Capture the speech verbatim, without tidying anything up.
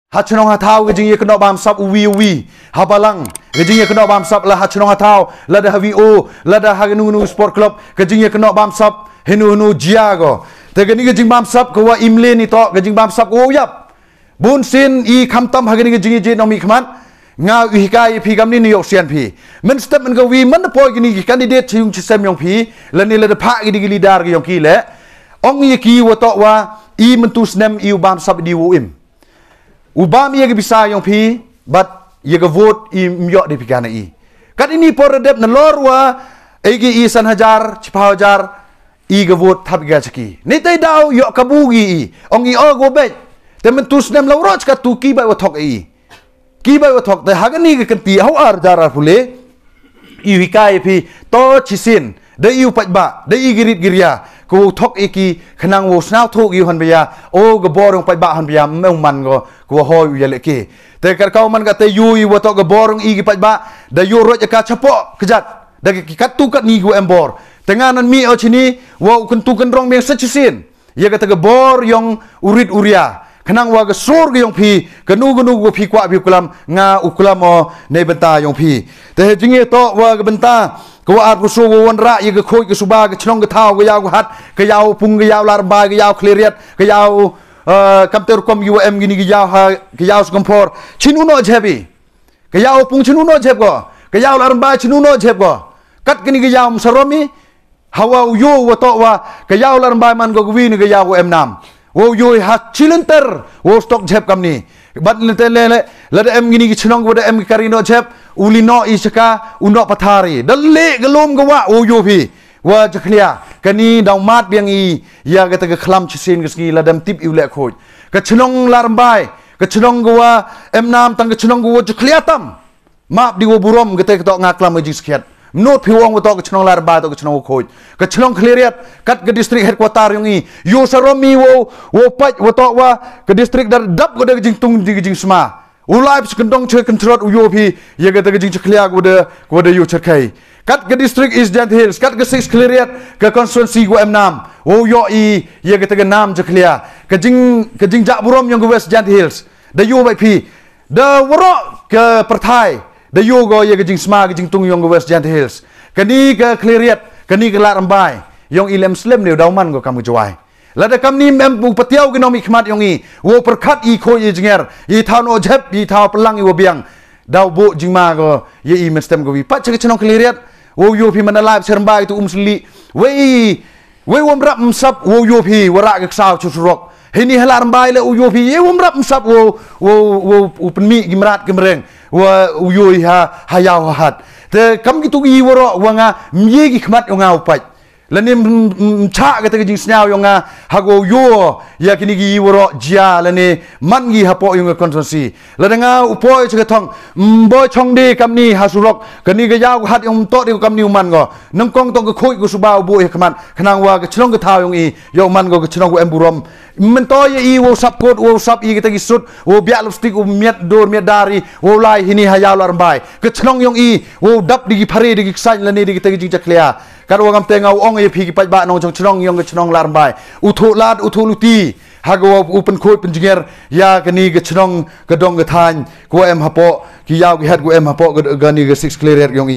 Ha chnong ha thaw ka jingïakynnoh bamsap uwi uwi ha balang, ka jingïakynnoh bamsap la ha chnong ha thaw, lada ha V O, lada ha kano kano sport club, ka jingïakynnoh bamsap heno heno jia ko. Te kani ka jingbamsap ka wa im leh ni to, ka jingbamsap ka wa u ïap. Bun sien i khamtam ha kani ka jingïajied nongmihkhmat. Nga u hikai ïa phi kamni ne ïoh sian phi. Mynstep mynkawi mynda poi kini ki candidate cha yung cha sem yong phi, lane lada phah kini ki leader ki yong ki leh, ong ïa ki wa toh wa i mynta u snem i u bamsap i di u im. U bam ïa ka pisa yong phi, bad ïa ka vote im ïoh de phi ka na i. Kat ini por da dep nalor wa, ei ki i san hajar, chiphaw hajar, i ka vote thap ïa ka cha ki. Ni te daw ïoh kabu ki i, ong i o go bej. Te mynta u snem la u roh cha katu ki bai wa thok i. Ki bai wa thok te ha kani ka kynti ha u ar hajar arphew le. I u hikai ïa phi, to chisien, da i u paidbah, da i ki rit ki ria, ka wa u thok ïa ki, khnang wa u sñiawthuh ki u hon bha ïa, o ka bor yong paidbah hon bha ïa, me u man ko, ka wa hoi u ïa leh ki. Te kar ka u man ka te ïoh i wa toh ka bor yong i ki paidbah, da ïoh roh ïa ka chapoh kjat, da ki katu katni ki wa em bor. Te nga nan mih o chini, wa u kyntu kynrong biang sa chisien. Ïa kata ka bor yong u rit u ria. Khnang wa ka sur ka yong phi, kanu kanu ka phi kwah phi u klam, nga u klam o nei bynta yong phi. Te ha jingïatoh wa ka bynta, ka wa arphew so wa wanrah ïa ka khuid ka suba, ka chnong ka thaw, ka ïaw ka hat, ka ïaw pung, ka ïaw larbai, ka ïaw khlieh riat, ka ïaw, eh, kam te rukom ïa wa em kini ka ïaw ha, ka ïaw sngewpor. Chinu noh jhep i. Ka ïaw pung chinu noh jhep ko. Ka ïaw larbai chinu noh jhep ko. Kat kini ka ïaw msarom i, ha wa u ïoh wa toh wa, ka ïaw larbai man ko ka wi ne ka ïaw ka em nam. Wa u ïoh ha chilynter, wa u stok jhep kamni. Bad lynter le le, lada em kini ki chnong wa da em ki kari noh jhep, u li noh i cha ka, u noh pathar i. Da leh ka lum ka wa, wa u ïoh phi. Wa jakhlia, kani daw mad biang i, ïa kata ka khlam chisien ka sngi lada em tip i u leh khuid. Ka chnong larbai, ka chnong ka wa, em nam tang ka chnong ka wa jakhlia tam. Map di wa burom kata ka toh nga klam ka jingskhiat. Mnot phi wa ong wa toh ka chnong larbai toh ka chnong wa khuid. Ka chnong khlieh riat, kat ka district headquarter yong i. Ïoh sarom i wa, wa pait wa toh wa, ka district da dap ka da ka jingtung di ka jingsma. U lai phi kyndong che kyndrot u ïoh phi, ïa kata ka jingjakhlia ka wa da, ka wa da ïoh cherkhei. Kat ka district East Jaintia Hills, kat ka six khlieh riat, ka constituency ka wa em nam. Wa u ïoh i, ïa kata ka nam jakhlia. Ka jing, ka jingjah burom yong ka West Jaintia Hills. Da ïoh bai phi. Da waroh ka pyrthai, da ïoh ko ïa ka jingsma ka jingtung yong ka West Jaintia Hills. Kani ka khlieh riat, kani ka larbai, yong i lem slem ne daw man ko kam ka Jowai. Lada kamni em u patiaw ki nongmihkhmat yong i, wa pyrkhat i khuid i jngar, i thaw noh jhep, i thaw pynlang i wa biang. Daw buh jingma ko, ïa i mynstep ka wi. Pat cha ka chnong khlieh riat, wa u ïoh phi man la lai phi sha rymbai tu um sli. Wei, Wei wa mrap msap wa u ïoh phi wa rah ka ksaw cha surok. Hini ha larbai le u ïoh phi, wei wa mrap msap wa, wa, wa u pynmih ki mrad ki mreng, wa u ïoh ha, ha ïaw ha hat. Te kam kitu ki waroh wa nga, mye ki khmat yong nga u pait. Lane m, m, mchah kata ka jingsñiaw yong nga, ha ka u ïoh, ïa kini ki waroh jia, lane man ki hapoh yong ka constituency. Lada nga u poi cha ka thong, mboi chong de kamni ha surok, kani ka ïaw ka hat yong mtoh de kamni u man ko. Nyngkong tong ka khuid ka suba u buh ïa khmat, khnang wa ka chnong ka thaw yong i, ïa u man ko ka chnong u em burom. Mynta ïa i wa u sap kot, wa u sap i kata ki sut, wa u biak lipstick, u miat dur, miat dari, wa u lai hini ha ïaw larbai. Ka chnong yong i, wa u dap di ki phare, di ki ksain lane di kita ki jingjakhlia. Kat wa ngam te nga u ong ïa phi ki paidbah nongchong chnong yong ka chnong larbai. U thuh lad, u thuh luti. Ha ka wa u pynkhuid pynjngiar, ïa kani ka chnong ka dong ka thaiñ, ka wa em hapoh, ki ïaw ki hat ka wa em hapoh, ka, kani ka six khlieh riat yong i.